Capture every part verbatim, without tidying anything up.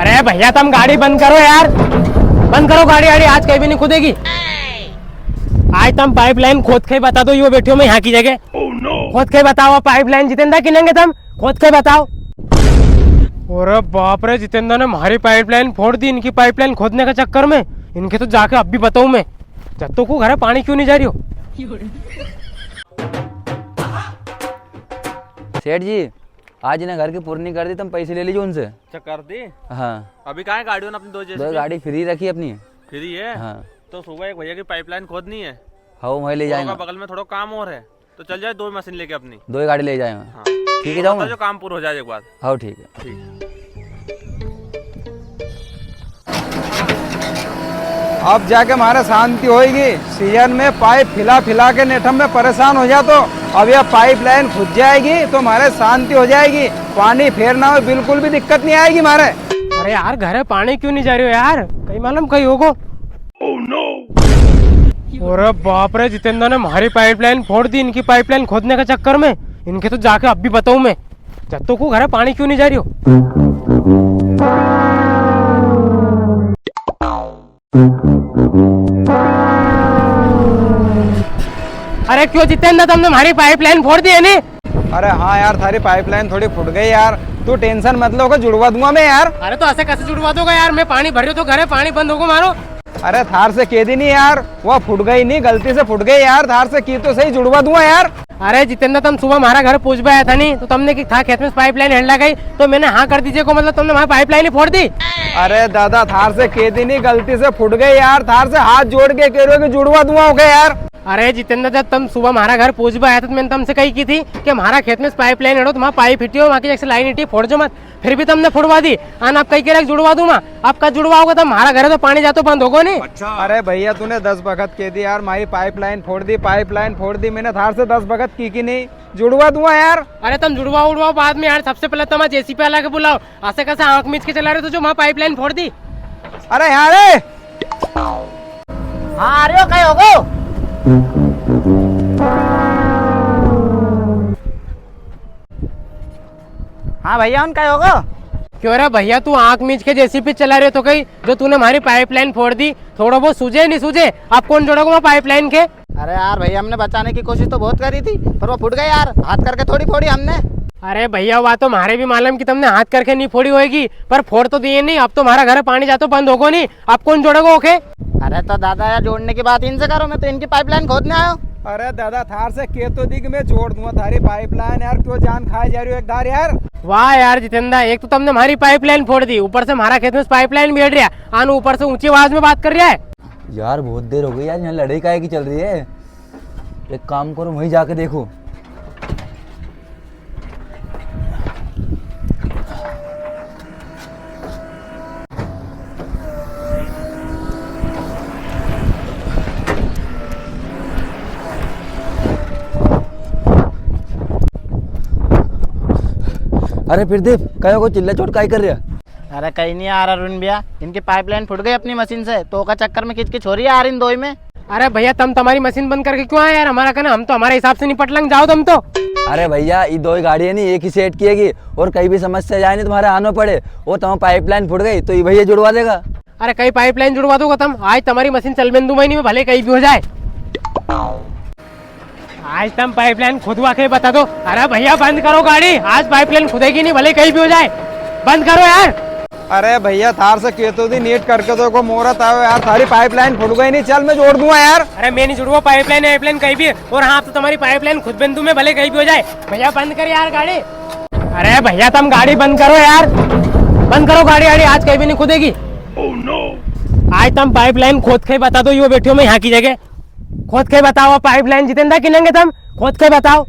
अरे भैया, तम गाड़ी बंद करो यार, बंद करो गाड़ी आड़ी, आज कहीं भी नी खुदेगी। आज तम पाइपलाइन खोद के बता दो, यो बैठो मैं यहाँ की जगह। खोद के बताओ पाइपलाइन, जितेंद्र किनेंगे तम, खोद के बताओ। अरे बाप रे, जितेंद्र ने हमारी पाइपलाइन फोड़ दी। इनकी पाइपलाइन खोदने के चक्कर में, इनके तो जाके अब भी बताऊं मैं, जब तो को घर पानी क्यों नहीं जा रही हो। सेठ जी, आज इन्हें घर की पुरनी कर दी, तुम पैसे ले लीजिए उनसे। अच्छा, कर दी? हाँ। अभी कहाँ है गाड़ी होना अपनी दो जैसे दो की? गाड़ी फ्री रखी अपनी। फ्री है? हाँ। तो सुबह एक भैया की पाइपलाइन खोदनी है। हाँ, वहीं ले जाएंगे। बगल में थोड़ा काम और है, तो चल जाए दो मशीन लेके अपनी। दो ही गाड़ी ले जाएंगे। हाँ। ठीक है, तो जाऊँ बता मैं? जो काम पूरा हो जाए एक बार। हाँ, ठीक है। ठीक। अब जाके म्हारे शांति होएगी। सीजन में पाइप फिला फिला के नेठम में परेशान हो जातो, अब यह पाइपलाइन खुद जाएगी तो म्हारे शांति हो जाएगी। पानी फेरना में बिल्कुल भी दिक्कत नहीं आएगी म्हारे। अरे यार, घरे पानी क्यों नहीं जा रही हो यार, कहीं मालूम कहीं होगो। अरे बाप रे, जितेंद्र ने हमारी पाइपलाइन फोड़ दी। इनकी पाइपलाइन खोदने के चक्कर में इनके तो जाके अब भी बताऊं मैं, जब तो को घर पानी क्यों नहीं जा रही हो। अरे क्यों जितेंद्र, तुमने हमारी पाइपलाइन फोड़ दी है नी? अरे हाँ यार, थारी पाइपलाइन थोड़ी फूट गई यार, तू टेंशन मत लो, ओके जुड़वा दूंगा मैं यार। अरे तो ऐसे कैसे जुड़वा दोगा यार, मैं पानी भर रही हूँ तो घरे पानी बंद होगो मारो। अरे थार से कह दी नी यार, वो फूट गई नी, गलती से फूट गई यार, थार से की तो सही, जुड़वा दूंगा यार। अरे जितेंद्र, तम सुबह हमारा घर पूछबा आया था नी, तो तमने की था खेत में पाइपलाइन हेड़ लग गई, तो मैंने हाँ कर दीजिए को मतलब तमने हमारी पाइपलाइन ही फोड़ दी। अरे दादा, थार से कह दी नी, गलती से फूट गई यार, थार से हाथ जोड़ के कह रहे हो कि जुड़वा दूंगा, ओके यार। अरे जितेंद्र, जब तम सुबह हमारा घर पूछबा आया था तो मैंने तमसे कही की थी कि हमारा खेत में पाइपलाइन हेड़ो, तुम्हारा पाइप हिटियो, वहाँ की जैसे लाइन हिटी, फोड़ जो मत। फिर भी तमने फुड़वा दी। अन आप कई के रख जुड़वा दूंगा। आप कद जुड़वाओगे? तम हमारा घरे तो पानी जातो बंद होगो नी। अच्छा। अरे भैया, तूने दस बखत कह दी यार, हमारी पाइपलाइन फोड़ दी, पाइपलाइन फोड़ दी। मैंने थार से दस बखत की की नी, जुड़वा दूंगा यार। अरे तम जुड़वाओ उड़वाओ बाद में यार, सबसे पहले तम जेसीबी वाला के बुलाओ। ऐसे कैसे आंख मीच के चला रहे हो तो जो वहाँ पाइपलाइन फोड़ दी। अरे यार, ए! हाँ, आ रहे हो, कई होगो? हाँ भैया, उनका ही होगो। क्यों रे भैया, तू आंख मीच के जेसीबी चला रहे हो तो कई जो तूने हमारी पाइपलाइन फोड़ दी, थोड़ो बहुत सूझे नी सूझे? अब कौन जोड़ेगो वहाँ पाइपलाइन के? अरे यार भैया, हमने बचाने की कोशिश तो बहुत करी थी, पर वो फूट गई यार, हाथ करके थोड़ी फोड़ी हमने। अरे भैया, वा तो म्हारे भी मालूम कि तमने हाथ करके नी फोड़ी होएगी, पर फोड़ तो दिए नी। अब तो हमारा घर पानी जातो बंद होगो नी, अब कौन जोड़ेगो ओके? अरे तो दादा यार, जोड़ने की बात इनसे करो, मैं तो इनकी पाइपलाइन खोदने आयो। अरे दादा, थार से कह तो दी कि मैं जोड़ दूंगा थारी पाइपलाइन यार, क्यों जान खाए जा रही हो एक धार यार। वाह यार जितेंद्र, एक तो तमने हमारी पाइपलाइन फोड़ दी, ऊपर से हमारा खेत में पाइपलाइन भी हेड़ रहा है, अन ऊपर से ऊंची आवाज में बात कर रहा है। यार, बहुत देर हो गई यार, यहाँ लड़ाई काहे की चल रही है? एक काम करो, वहीं जाके देखो। अरे प्रदीप, कहो को चिल्ला चोट काई कर रहा? अरे कई नी यार अरुण भैया, इनकी पाइपलाइन फूट गई अपनी मशीन से, तो ओका चक्कर में किच किच हो रही है यार इन दोई में। अरे भैया, तम तमारी मशीन बंद करके क्यों आया यार हमारा कने? हम तो हमारे हिसाब से निपट लेंगे, जाओ तम तो। अरे भैया, ई दोई गाड़ी है नी, एक ही सेट की हैगी, और कई भी समस्या जाए नी तुम्हारे आनो पड़े, वो तमारी पाइपलाइन फूट गई तो ई भैया जुड़वा देगा। अरे कई पाइपलाइन जुड़वा दोगा तम? आज तमारी मशीन चलबे नी दूं मैं, नी मैं भले कई भी हो जाए। आज तम पाइपलाइन खुदवा के बता दो। अरे भैया बंद करो गाड़ी, आज पाइपलाइन खुदेगी नी, भले कई भी हो जाए, बंद करो यार। अरे भैया थार से कह तो दी, नीट करके तो को मोरत आयो यार, थारी पाइपलाइन फूट गई नी, चल मैं जोड़ दूंगा यार। अरे मैं नी जुड़वा पाइपलाइन, पाइपलाइन कई भी। और हाँ, अब तो तमारी पाइपलाइन खुदबे नी दूं मैं, भले कई भी हो जाए। भैया बंद कर यार गाड़ी। अरे भैया तम गाड़ी बंद करो यार, बंद करो गाड़ी आड़ी, आज कई भी नी खुदेगी। आज तम पाइपलाइन खोद के बता दो, यो बैठो मैं यहाँ की जगह। खोद के बताओ पाइपलाइन, जितेंद्र किनेंगे तम, खोद के बताओ।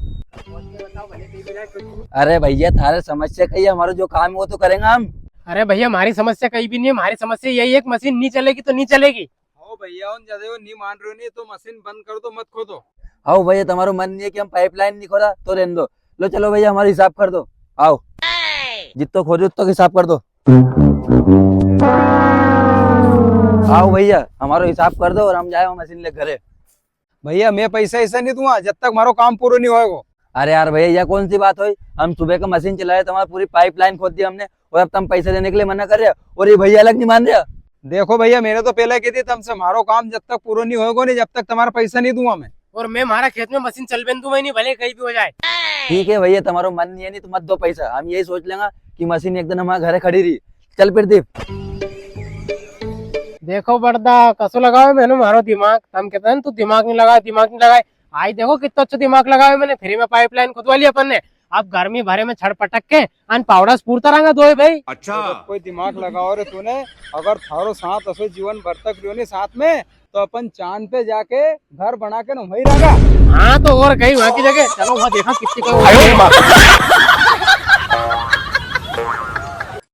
अरे भैया, थारे समस्या कई है, हमारो जो काम है वो तो करेंगा हम। अरे भैया, हमारी समस्या कई भी नी है, हमारी समस्या यही है कि मशीन नी चलेगी तो नी चलेगी। ओ भैया, उन जदे वो नी मान रहे हो नी, तो मशीन बंद कर दो, मत खोदो। आओ भैया, तमारो मन नी है कि हम पाइपलाइन नी खोदा, तो रहने दो। लो चलो भैया, हमारो हिसाब कर दो। आओ, जित्तो खोदो उत्तो हिसाब कर दो। आओ भैया, हमारो हिसाब कर दो और हम जाए मशीन ले घरे। भैया, मैं पैसा ऐसा नी दूंगा जब तक मारो काम पूरो नी होएगो। अरे यार भैया, या कौन सी बात हुई? हम सुबह का मशीन चलाए, तुम्हारी पूरी पाइपलाइन खोद दी हमने, पर अब तम पैसा देने के लिए मना कर रहे हो और ये भैया अलग नहीं मान रहे। देखो भैया, मैंने तो पहले कही थी तमसे, म्हारो काम जब तक पूरो नहीं होएगो नहीं, जब तक तमारा पैसा नहीं दूंगा मैं। और मैं म्हारा खेत में मशीन चलबे नी दूंगा ही नहीं, भले कई भी हो जाए। ठीक है भैया, तमारो मन नहीं है नहीं तो मत दो पैसा, हम यही सोच लेंगा कि मशीन एक दिन हमारे घरे खड़ी रही। चल प्रदीप। देखो बड़दा, कसो लगावे मैंने म्हारो दिमाग, तम कहते हैं तू दिमाग नहीं लगावे, दिमाग नहीं लगावे। आई देखो कितना अच्छा दिमाग लगावे मैंने, फ्री में पाइपलाइन खुदवा ली अपन ने। अब गर्मी भरे में छड़ पटक के अन पावड़ा से पूरता रहांगा दोई भाई। अच्छा। तो कोई दिमाग लगाओ रे तूने, अगर थारो साथ असो जीवन भर तक रियो नी साथ में, तो अपन चांद पे जाके घर बना के ना वहीं रहांगा। हाँ, तो और कहीं वहां की जगह चलो, वहां देखा कितनी कोई